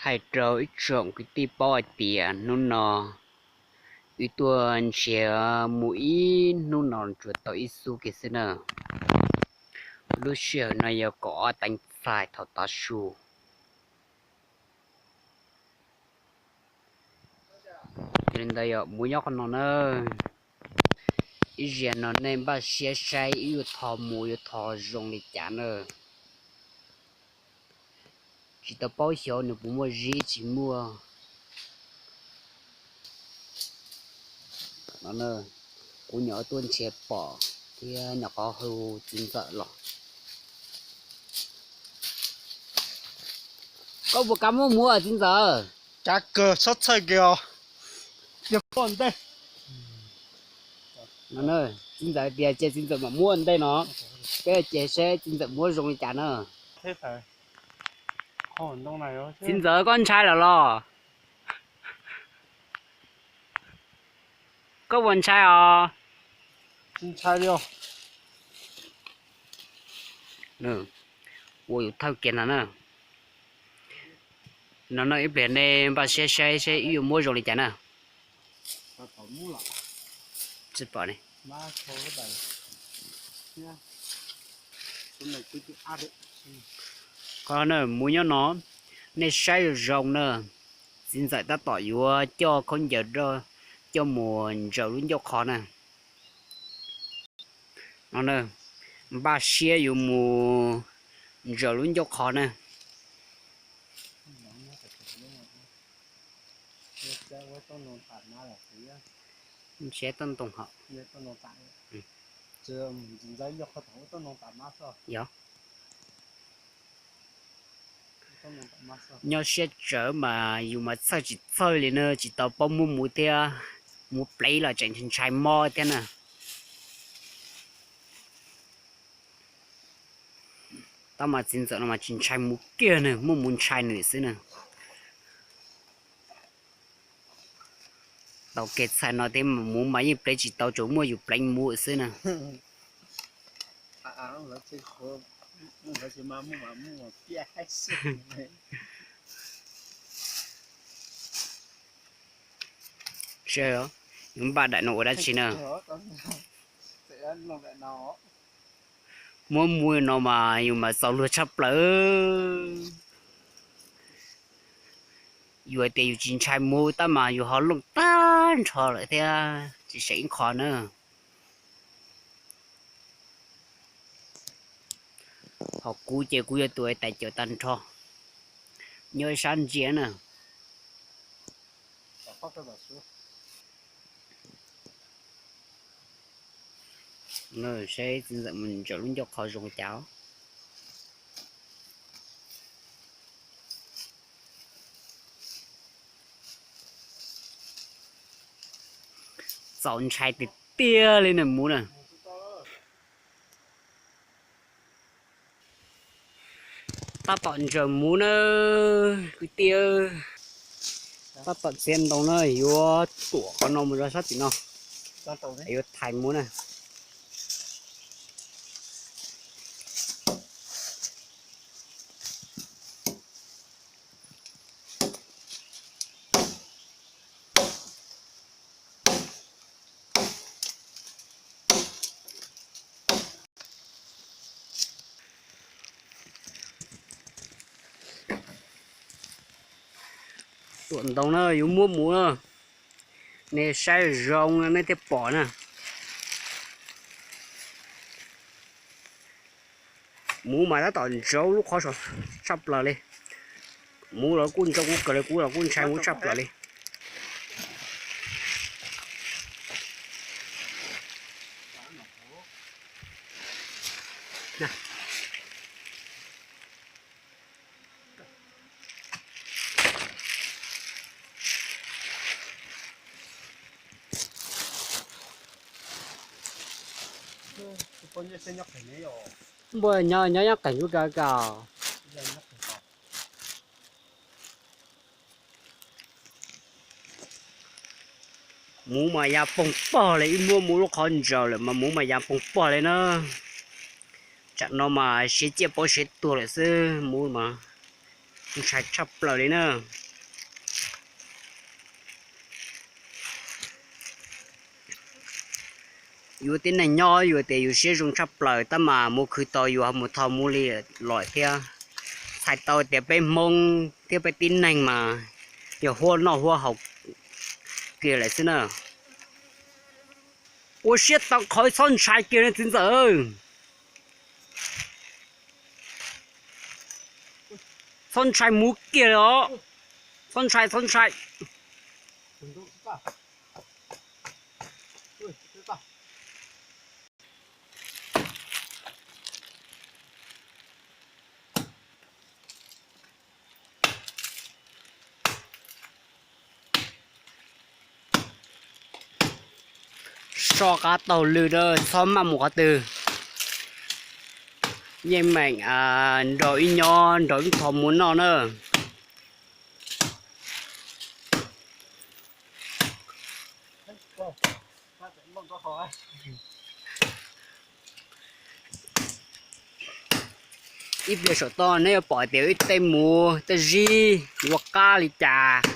Hais rau ib tsoom kwv tij paub hais tias hnub no wb tuaj nrhiav mus ib hnub no tsuas tau ib xub kiag xwb na. Lub sij hawm no yog kaum ob teev txais thaum tav su. Yog li ntawd yog muaj nyob qhov no na. Ib zaug no nej npaj siab saib wb yuav thov mus yuav thov zoo li cas na. Tsis tau paub xyov nws puas muaj zib tsis muaj. No, kuv nyuam qhuav tuaj nrhiav pom thiab nyuam qhuav hu txiv ntxawm los. Koj puas kam muab mus txiv ntxawm? Kav kawg, txhob txhawj kiag os. Yog koj ntej. Txiv ntxawm tias ces txiv ntxawm mam muab ntej no. Peb ces seb txiv ntxawm muab zoo li cas na. Txiv ntxawm koj ntshai lawm los? Koj puas ntshai os? Ua yus thawj kiag no na. No no ib pliag nej npaj siab saib seb wb yuav muab zoo li cas na. Tsis pom ne. Qhov no mus nyob no, nej saib zoo zoo na. Txiv ntxawm tab tom yuav coj khaub ncaws coj mus ntsaws lub ncauj qhov na. No na, npaj siab yuav mus ntsaws lub ncauj qhov na. Ntshe toj ntoo hos. Yog. Nyob siab tsawv mas yus mas txhawj tsis txhawj li na, tsis tau paub muab mus thiab, mus plev los tseem ntshai mob thiab na. Tab mas txiv ntxawm no mas tsis ntshai mus kiag na, muaj mus ntshai nws xwb na. Tau kev txhais no thiab mus mas yeej plev tsis tau, tsuas muaj yus plev mus xwb na. Yus npaj daim no ua dab tsi na? Muab mus no mas yus mas txaus luag tshaj plaws. Yus hais tias yus tsis ntshai mus tab mas yus ho looj tag nrho lawm thiab tsis seem ib qho na. Ho kuv ces kuv yog tus tais caws tag nrho nyob sab ntsia na. Saib txiv ntxawm mus ntsaws lub ncauj qhov zoo cas. Txaus ntshai tiag tiag li na mus na. Tab tom ntsaws mus na kwv tij. Tab tom txiav ntoo na, yuav tuam qhov no mus rau sab tim no, yuav thaiv mus na. Tuam ntoo na, yuav muab mus na. Nej saib zoo nej thiaj pom na. Mus mas tab tom ntsaws lub qhov tshaj plaws li. Mus los kuj ntsaws, kuj kawg li, kuv los kuj ntshai mus tshaj plaws li. Npua nyob nyob qeeg lub kaw ka. Mus mas ya poog pog li, ib muab mus lub qhov ntsaws lawm mas mus mas ya poog pog li na. Tsam no mas siav ciaj paub siav tuag lawm xwb mus mas. Ntshai tshaj plaws li na. Yus tib neeg nyob yus tias yus siab zoo tshaj plaws tab mas mus khwv tau yus ho mus tho mus li lawm thiab. Txhais tau tias peb Hmoob thiab peb tib neeg mas yog huab noj huab haus kiag lawm xwb na. Ua siab tau qhov txhob ntshai kiag na txiv ntxawm. Txhob ntshai mus kiag os. Txhob ntshai, txhob ntshai. Soj qab taug lw na, txhob maj mus qhov twg. Yeej meem nraus ib nyob nraus ib qho mus noj na. Ib pliag saum toj neb yuav pom tias ib tej mus tej zib ua qab li cas.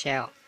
Saib,